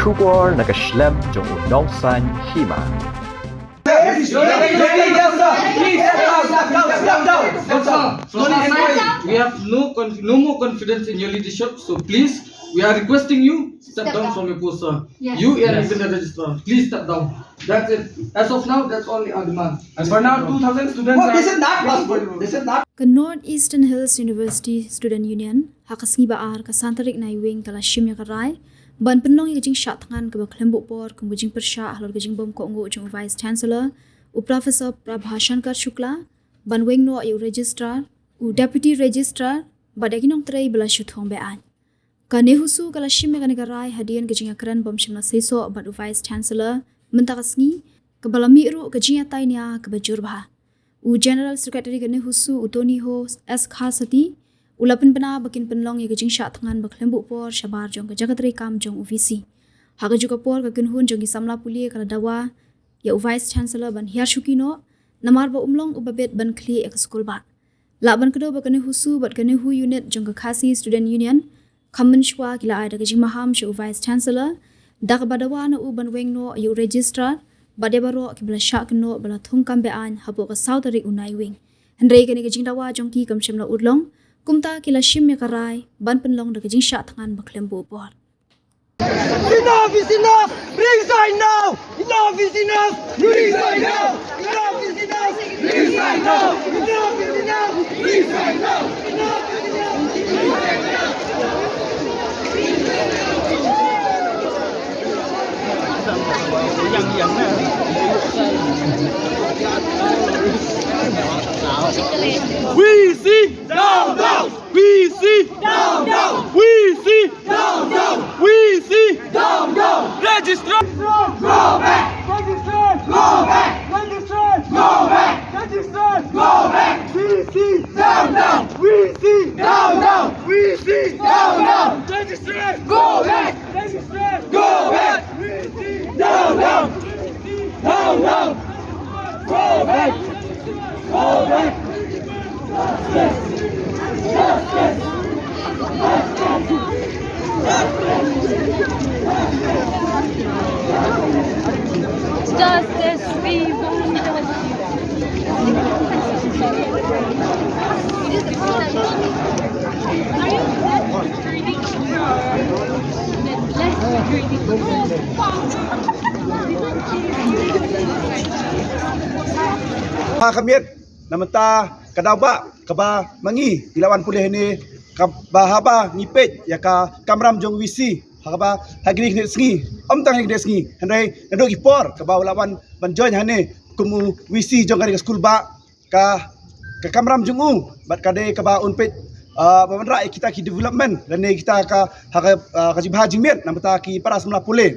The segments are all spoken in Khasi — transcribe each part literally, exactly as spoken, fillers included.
Khubor na ka shlem jong u nongsaiñ hima. From our side, we have no conf- no more confidence in your leadership. So please, we are requesting you step down from your post, sir. You and even the registrar, please step down. That's it. As of now, that's only our demand. As for now, two thousand students are. This is not possible. This is not. Ka North Eastern Hills University Student Union ha ka sngi ba ar ka san tarik Naiwieng ka la shim ïa ka rai ban pynlong ïa ka jingshah thngan kaba khlem buh por kum ka jingpyrshah halor ka jingbym kohnguh jong u Vice Chancellor, u Professor Prabha Shankar Shukla, ban weng noh ïa u Registrar, u Deputy Registrar bad ïa ki nongtrei ba la shu thung beaiñ. Ka NEHUSU ka la shim ïa kane ka rai hadien ka jingïakren bym shym la seisoh bad u Vice Chancellor mynta ka sngi, kaba la mih ruh ka jingïatai nia kaba jur bha. U General Secretary ka NEHUSU, u Tony Ho S Kharsati, u la pynbna ba kin pynlong ïa ka jingshah thngan ba khlem buh por shabar jong ka jaka treikam jong u VC. Ha kajuh ka por, ka kynhun jong ki samla pule ka la dawa ïa u Vice Chancellor ban hiar shuki noh namar ba um long uba bit ban khlieh ïa ka skulbah. Lah ban kdew ba ka NEHUSU bad ka NEHU unit jong ka Khasi Student Union, kham mynshuwa ki la ai da ka jingmaham sha u Vice Chancellor da kaba dawa na u ban weng noh ïa u Registrar bad ïa baroh kiba la shah kynnoh ba la thung kam beaiñ hapoh ka saw tarik u Naiwieng. Hynrei kane ka jingdawa jong ki kam shym la urlong, kumta ki la shim ïa ka rai ban pynlong da ka jingshah thngan ba khlem buh por. Enough is enough! Resign now! Enough is enough! Resign now! Enough is enough! Resign now! Enough is enough! Resign now! Enough is enough! Resign now! We see! Down, down! We see! Down, down! We see! Down, down! We see! Down, down! Registrar! Go back! Registrar! Go back! Registrar! Go back! Registrar! Go back! We see! Down, down! We see! Down, down! We see! Down, down! Registrar! Go back! Registrar! Go back! We see! Down, down! We see! Down, down! Go back! Go back! Justice, we want justice. Ha kham ïeit na mynta ka daw ba kaba ma ngi ngi la wan pule hangne, kaba haba ngi peit ïa ka kamram jong VC, ha kaba ha kine ki khyndiat sngi, ym tang ha kine ki khyndiat sngi, hynrei naduh ki por kaba u la wan ban join hangne kum u VC jong kane ka skul ba ka, ka kamram jong u bad ka dei kaba un peit, ah, ba wanrah ïa kita ki development lane kita ka, ha ka, ah, ka jingbha jingmiat na bynta ki para samla pule.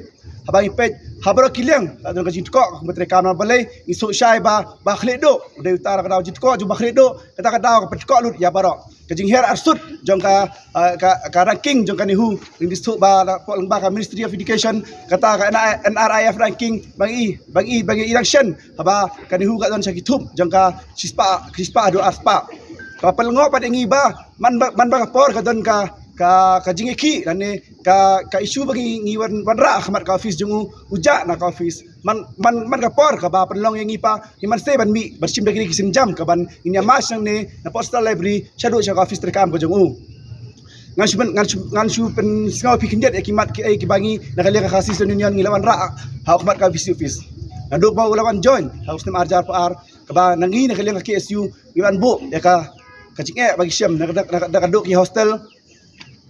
Haba ngi peit ha baroh ki liang ka don ka jingtkoh ka kumba treikam, namar balei ngi sngewsih ba, ba khlieh duh, u dei uta ka daw jingtkoh jong ba khlieh duh, kata ka daw ka pyntkoh lut ïa baroh. Ka jinghiar arsut jong ka, ah, ka, ka ranking jong ka NEHU, ngi sngewsih ba la pok lyngba ka Ministry of Education, kata ka N R I F ranking ba ngi, ba ngi, ba ngi i dang shen haba ka NEHU ka don sha ki thup jong ka shispah, shispah haduh arspah. Kaba pynlyngngoh pat ïa ngi ba man ba, man ba ka por ka don ka, ka, ka jingïakhih lane ka, ka issue ba ngi, ngi wan, wanrah ha khmat ka office jong u, u jah na ka office. Man, man, man ka por kaba pynlong ïa ngi ba ngi man sei ban mih ban shim da kine ki sienjam kaban ngin ïa march nangne na Postal Library shaduh sha ka office treikam ka jong u. Ngan shu pyn, ngan shu, ngan shu pynsngew phi khyndiat ïa ki mat kiei kiba ngi na ka liang ka Khasi Student Union ngi la wanrah ha khmat ka VC office. Naduh ba u la wan join ha u snem ar hajar arphew ar, kaba na ngi na ka liang ka KSU ngi wan buh ïa ka, ka jingeh ba ngi shem na ka, na ka, na ka duh ki hostel,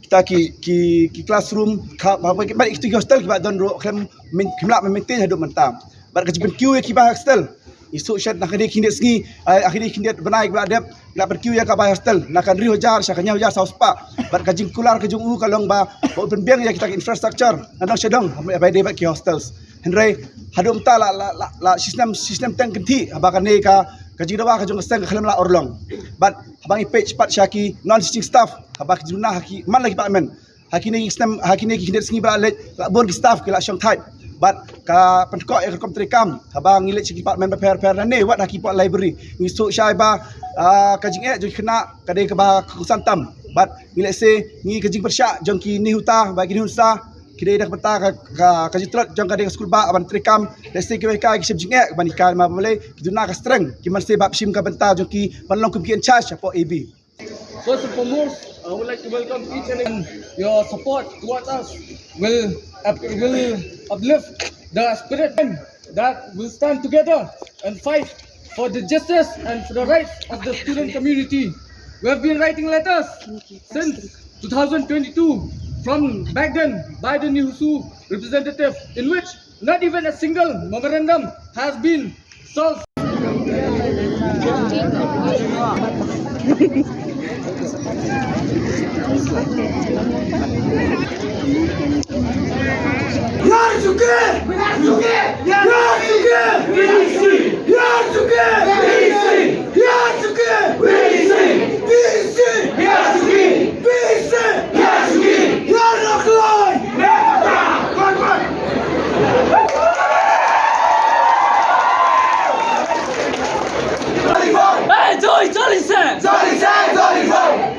kita ki, ki, ki classroom, ka, ba, ba, ba, kita ki hostel kiba don ruh khlem, khlem lah maintain haduh mynta. Bad ka jingpynkiew ïa kiba hostel, ngi sngewsih na kine ki khyndiat sngi, eh, kine ki khyndiat bnai kiba la dep, ngi la pynkiew ïa kaba hostel na ka hynriew hajar sha ka hynñiew hajar saw spah. Bad ka jingkular ka jong u ka long ba, ba u pynbiang ïa kita ki infrastructure na dong sha dong ba ïadei bad ki hostels. Hynrei haduh mynta la, la, la, la shisnem, shisnem teng kynthih haba kane ka, ka jingdawa ka jong ka seng ka khlem la urlong. Bad haba ngi peit pat sha ki non teaching staff, haba ki jingduna ha ki man la ki department, ha kine ki snem, ha kine ki khyndiat sngi ba la leit la bun ki staff ki la shongthait. Bad ka pyntkoh ïa ka rukom treikam haba ngi leit sha ki department bapher bapher lane wat ha ki por library, ngi sngewsih ba, ah, ka jingeh jong ki khynnah ka dei kaba kongsan tam. Bad ngi lehse ngi ka jingpyrshah jong ki NEHUTA bad ki NEHUNSA Ki dei da ka bynta ka, ka, ka jingtrot jong ka dei ka skul bah ban treikam. Lehse kiwei ki shim jingeh ban ïa ka, namar balei ki duna ka strength, ki mynsiem ba shim ka bynta jong ki ban long kum ki in charge hapoh A B. First and foremost, I would like to welcome each and every, your support towards us will up-, will uplift the spirit that will stand together and fight for the justice and for the rights of the student community. We have been writing letters since two thousand twenty-two from Baghdad by the NEHUSU representative, in which not even a single memorandum has been solved. Hey, Jolly, Jolly Sam! Jolly Sam, Jolly Sam!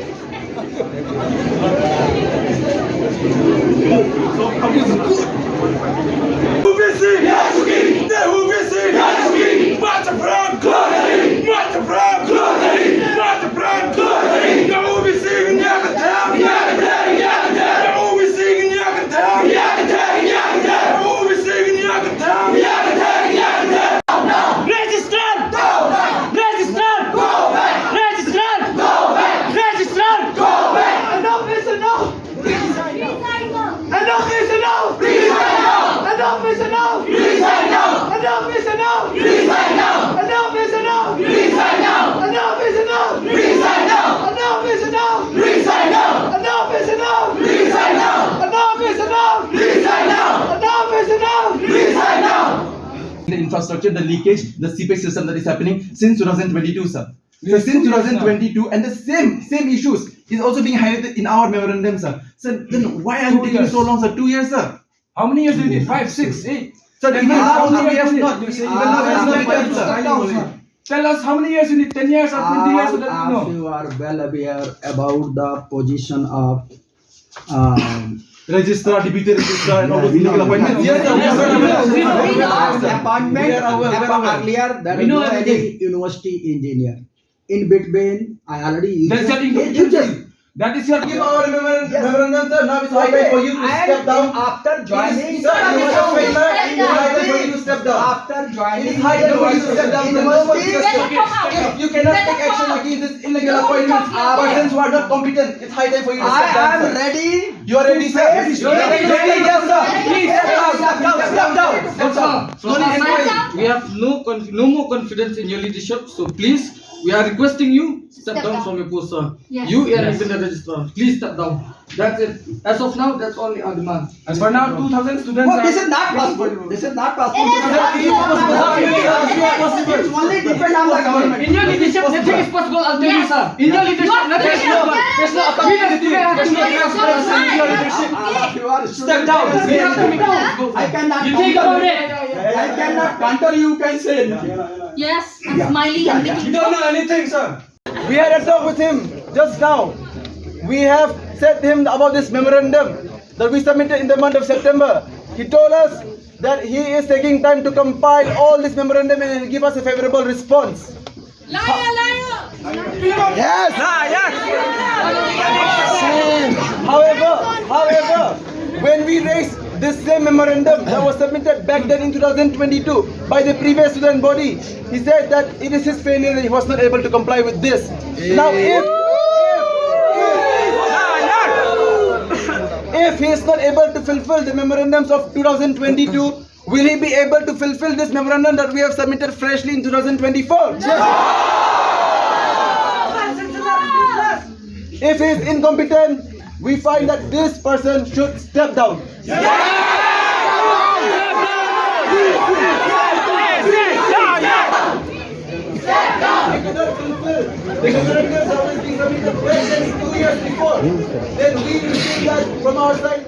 Registrar! Registrar! Registrar! Registrar! Enough is enough! Enough is enough! Enough is enough! Enough is enough! Resign now! Enough is enough! Resign now! The infrastructure, the leakage, the seepage system that is happening since two thousand twenty-two, sir. So since two thousand twenty-two, and the same, same issues is also being highlighted in our memorandum, sir. So then why are you taking so long, sir? Two years, sir. How many years you did? Five, six, eight. Sir, even now also we have not, even now we have not returned, sir. Tell us how many years you need, ten years or twenty years, so that we know. All of you are well aware about the position of, um, Registrar, deputy registrar, and all those legal appointments. Yes, sir, we are aware. Appointment, we are aware, we are aware. Earlier, there is no any university engineer. In between, I already used. Does that include you just That is your give our memorandum, memorandum, sir. Now it's high time for you to step down. After joining, sir, you are a failure. It is high time for you to step down. After joining, it is high time for you to step down. If you cannot take action against this illegal appointments, persons who are not competent, it's high time for you to step down, sir. I am ready. You are ready, sir. You are ready. Yes, sir. Please step down. Step down. Step down. Step down. From our side, we have no conf-, no more confidence in your leadership. So please, we are requesting you, step down from your post, sir. Yes. You and even the registrar, please step down. That's it. As of now, that's only our demand. As for now, two thousand students are. No, this is not possible. This is not possible. It is possible. It only depends on the government. In your leadership, nothing is possible, I'll tell you, sir. In your leadership, nothing is possible. There's no accountability. There's no transparency in your leadership. You are step down. I cannot. You think about it. I cannot counter you can say anything. Yes, I'm smiling and making. You don't know anything, sir. We had a talk with him just now. We have said to him about this memorandum that we submitted in the month of September. He told us that he is taking time to compile all this memorandum and he'll give us a favorable response. Liar, liar! Yes! Ah, yes! However, however, when we raised this same memorandum that was submitted back then in two thousand twenty-two by the previous student body, he said that it is his failure that he was not able to comply with this. Now, if, if, if he is not able to fulfill the memorandums of two thousand twenty-two, will he be able to fulfill this memorandum that we have submitted freshly in two thousand twenty-four? If he is incompetent, we find that this person should step down. If he cannot fulfill the memorandums that were being submitted freshly two years before, then we will see that from our side.